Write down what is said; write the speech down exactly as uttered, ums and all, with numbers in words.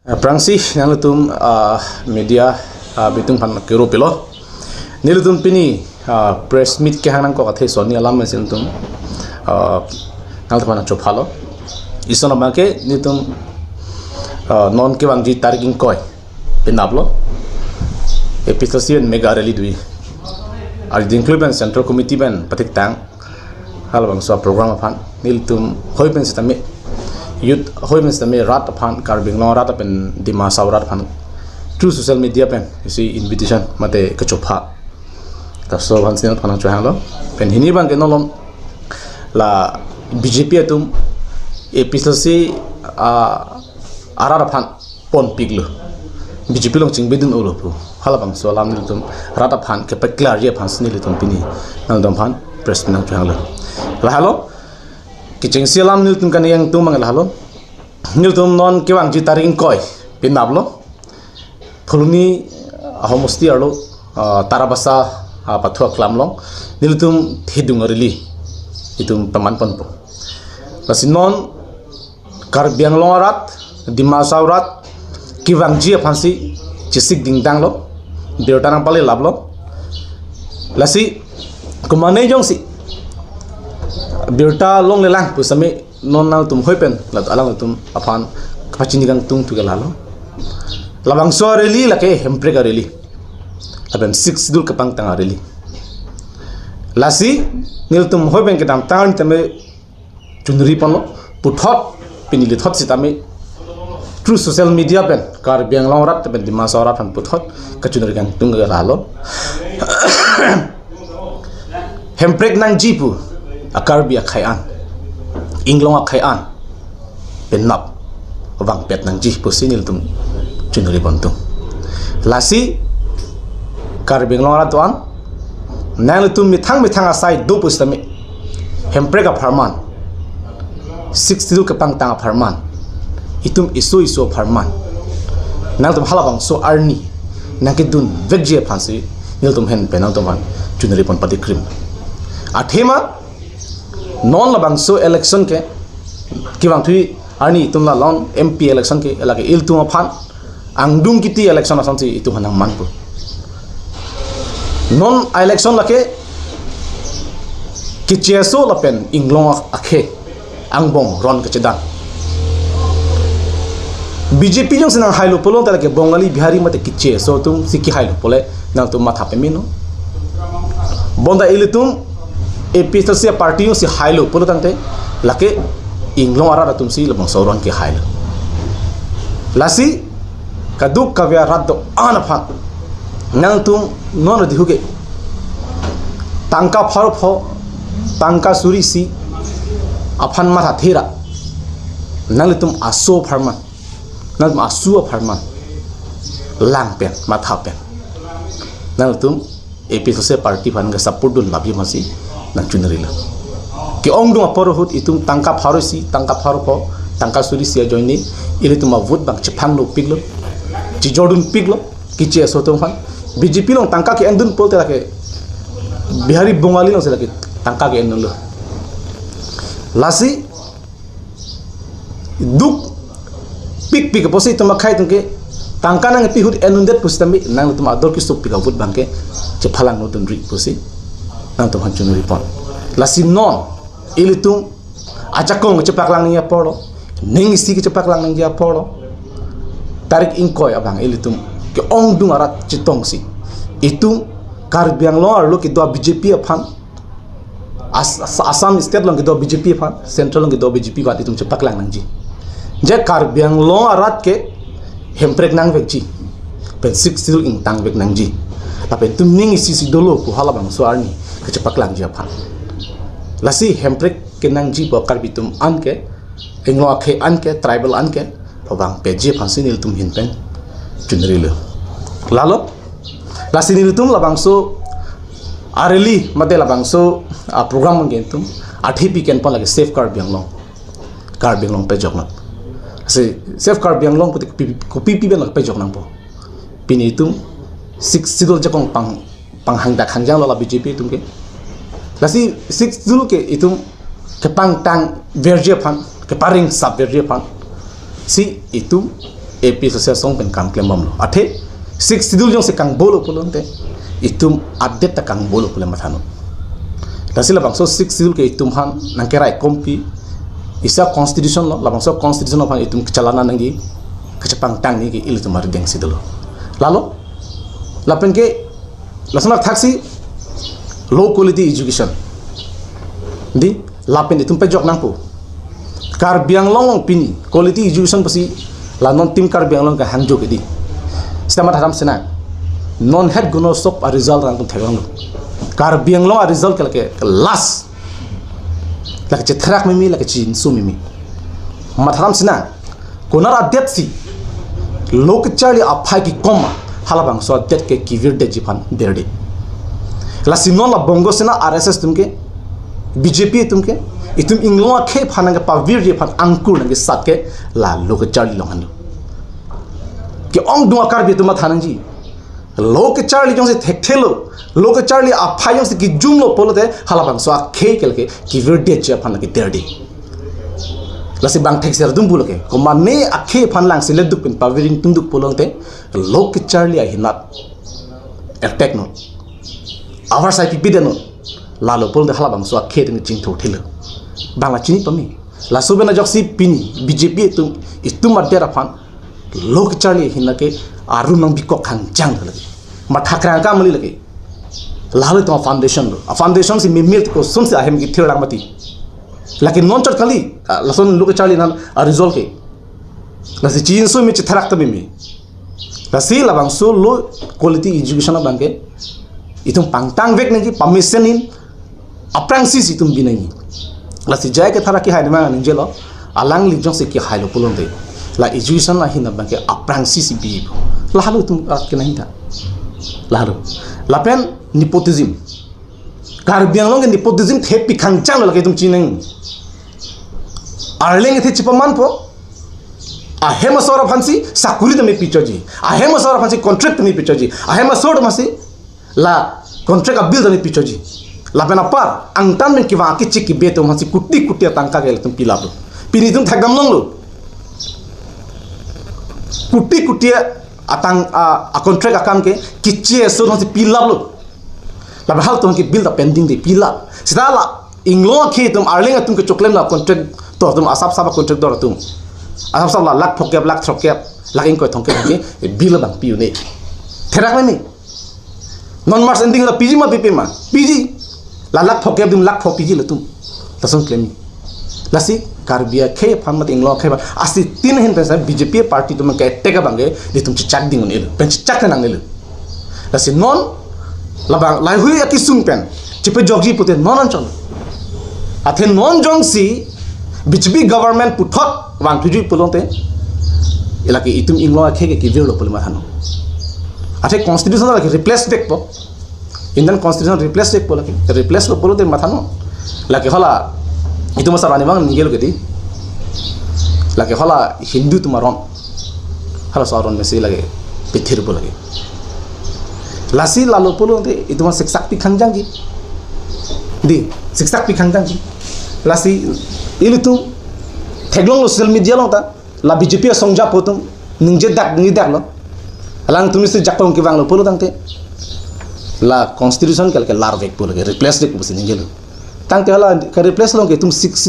Aphrangsi nanglitum, ah, media, ah, bitung aphan kero pilo. Nelitum pini, ah, press meet kehang nangkok athe sonni alam mesen tum, ah, nanglitum aphan chophalo. Ison abang ke nelitum, ah, non kevangji tarik ingkoi penaplo. A P H L C pen mega rally dui. Arjudiklo pen Central Committee pen patiktang halabangso program aphan nelitum hoi pen sitame, youth hoi pen sitame, rat aphan, Karbi Anglong rat pen Dima Hasao rat aphan through social media pen isi invitation mate kachopha. Laso aphan si nangphan chohanglo. Pen hini abang ke non along la B J P atum A P H L C, ah, arat aphan ponpiklo. B J P along chingbidun-olo pu halabangso alam nelitum rat aphan kepaklarji aphan si nelitum pini nangtum aphan press meet nangchohanglo. Lahelo, kechengsi alam nelitum kaningje atum abang lahelo. Nelitum non kevangji tarik ingkoi penaplo. Phuloni ahomosti arlo, ah, Tarabasa, ah, pathu aklam along nelitum thedung a-rally itum pamanponpo. Lasi non Karbi Anglong arat, Dima Hasao arat kevangji aphan si chesik dingdanglo, birta nangpalelaplo. Lasi komatne jongsi birta longlelang pu sitame non nangtum hoi pen la alangtum aphan kapachini kangtung thu ke lahelo. Labangso a-rally lake hemprek a-rally. Lapen Sixth Schedule kepangtang a-rally. Lasi nelitum hoi pen kedamtang tame chunri ponlo, puthot, pini lithot sitame through social media pen Karbi Anglong arat pen Dima Hasao arat aphan puthot kachunri kangtung ke lahelo. Hemprek nangji pu a-Karbi akhei an, inglong akhei an penap vangpet nangji pusi nelitum chunri pontung. Lasi Karbi Anglong arat do-an, nanglitum methang methang asai do pusitame, hemprek apharman, Sixth Schedule kepangtang apharman, itum iso iso apharman nangtum halabangso arni nangkedunvekji aphan si nelitum ahin pen nangtum aphan chunri pon patikrim. Athema non labangso election ke, kevangthu arni itum la non M P election ke lake ilitum aphan angdung kiti election asonsi itum aphan nangmanpo. Non election lake keche aso lapen inglong akhei angbong ron kachedang. B J P jongsi nanghailo pulo ta lake Bongali, Bihari mate keche aso atum si kehailo pule nangtum matha pemeno. Bonta ilitum A P H L C party jongsi hailo pulo tangte lake inglong arat atum si labangso ron kehailo. Lasi kaduk kave arat do-an aphan nangtum non adihu ke tangka pharo pho, tangka suri isi aphan mathathera, nanglitum aso apharman, nanglitum aso apharman lang pen, matha pen, nanglitum A P H L C party aphan ke support dunlapji masi nangchunrilo. Ke-ongdung apor ahut itum tangka pharo isi, tangka pharo pho, tangka suri isi ajoine ilitum avote abang chephang nopiklo, chejordunpiklo keche aso atum aphan. B J P along tangka ke-endun pulote lake Bihari, Bongali alongsi lake tangka ke-endunlo. Lasi dukpikpik apotsi itum akhei atum ke tangka nangpi ahut endundet pusitame nanglitum ador kesopik avote abang ke chephalang nodunri pusi nangtum aphan chunri pon. Lasi non ilitum ajakong kechepaklang nangji aporlo, ning isi kechepaklang nangji aporlo, tarik ingkoi abang ilitum ke-ongdung arat chetongsi itum Karbi Anglong arlo kedo B J P aphan, As-, As-, Assam state along kedo B J P aphan, central along kedo B J P aphan itum chepaklang nangji. Je Karbi Anglong arat ke hemprek nangvekji, pen Sixth Schedule ingtangvek nangji, lapen itum ning isi isi dolo pu halabangso arni kachepaklangji aphan. Lasi hemprek kenangji pu Karbi atum an ke, inglong akhei an ke, tribal an ke pavangpetji aphansi nelitum ahin pen chunrilo. Lalo, lasi nelitum labangso a-rally mate labangso a-program abang ke itum athepi kenpon lake Save Karbi Anglong, Karbi Anglong pejok nang. Si Save Karbi Anglong pute kopi, kopi pen lake pejok nangpo. Pini itum Sixth Schedule ajakong pang, panghangdak hangjanglo la B J P atum ke. Lasi Sixth Schedule ke itum kepangtangverji aphan, keparingsapverji aphan si itum A P H L C asong pen kam klembomlo. Athe Sixth Schedule jongsi kangbolo pulote itum adet ta kangbolo pule mathanon. Lasi labangso Sixth Schedule ke itum aphan nangkeraikompi, isi a-constitution lo, labangso constitution aphan itum kechalana nangji, kachepangtang nangji ke ilitum arideng si dolo. Lalo, lapen ke lason athaksi low quality education. Dei, lapen itum pejok nangpo. Karbi Anglong along pini quality education pusi la non Team Karbi Anglong kehangjo ke dei. Sita matha thamsinang. Non het gunor sok a-result nangtum theklonglo. Karbi Anglong a-result ke lake last. Lake chetherak meme, lake chinso meme. Matha thamsinang. Konat adet si lo kecharli aphai kekom ma, halabangso adet ke kevirdetji aphan derde. Lasi non la Bongo Sena, R S S atum ke, B J P atum ke, itum inglong akhei aphan nangkepavirji aphan angkur nangkesat ke la lo kecharli along henlo. Ke-ongdung a-Karbi atum matha nangji. Lo kecharli jongsi thekthelo, lo kecharli aphai jongsi kejumlo pulote halabangso akhei ke lake kevirdetji aphan lake derde. Lasi bang thekser dum pulo ke, komane akhei aphan langsi leduk pen pavir ingtungduk pulote lo kecharli ahinat attack non, avarsai pipedet non. Lalo pulote halabangso akhei atum chingthurthelo. Bang la chini pame. Laso pen ajoksi pini B J P atum itum adet aphan lo kecharli ahin lake aru nangbikok hangjang lake. Matha krang akam kali lake. Lalo itum a-foundation lo. A-foundation si meme te kosonsi ahem kethir lang mati. Lake non chot kali, ah, lason lo kecharli ahinat a-result ke. Lasi chinso meme, chetherak ta meme. Lasi labangso low quality education abang ke itum pangtangvek nangji, pamesen in, aphrangsi si itum bi nangji. Lasi J I Kathar akehai adim nang ningjelo, alangli jongsi kehailo pulote la education ahin abang ke aphrangsi si bi. Lahelo itum rat ke nangta. Lahelo. Lapen nepotism. Karbi Anglong ke nepotism thepi khangjang lo lake itum chinang. Arleng athe chepamanpo. Ahem asor aphansi sakuri tame pichoji. Ahem asor aphansi contract tame pichoji. Ahem asor aphansi la contract a-bill tame pichoji. Lapen apar angtan pen kevang kechik kebe atum aphansi kuti kuti atangka ke latum pilaplo. Pini itum thekdam longlo. Kuti kuti atang a, a-contract akam ke kiche so nang si pilaplo. Lapen halatum ke bill ta pending de pilap. Sita la inglong akhei atum, Arleng atum kechoklem la contractor atum, asap sap a-contractor atum, asap sap la lakh phokep, lakh throkkep, lakh ingkoi thomkep ke bill abang pi un-e. Therak meme. Non March ending la piji ma pipe ma? Piji. La lakh phokep adim lakh pho piji latum. Lason klemji. Lasi Karbi akhei aphan mate inglong akhei aphan, asi tin ahin pensi B J P party atum ke attack abang ke itum chechak ding un-elo, pen chechak nangnelo. Lasi non labang laheihui akesung pen chepajokji pute non anchot. Athe non jongsi B J P government puthot vangthuji pulote, lake itum inglong akhei ke kevirlo pule mathanon. Athe constitution lake replace vekpo. Indian constitution replace vekpo lake. Replace lo pulote mathanon. Lake hala itum asar ani abang ningjelo ke dei. Lake hala Hindu atum aron. Halaso aron mesi lake pithirpo lake. Lasi lalo pulote itum siksak pi khangjangji. Dei, siksak pi khangjangji. Lasi ilitum theklonglo social media along ta. La B J P asong japo atum ningjedak ningjedaklo. Alangtum si jakong kevanglo pulo tangte la constitution ke lake larvekpo lake, replace vekpo pusi ningjelo. Tangte hala ke-replace along ke itum six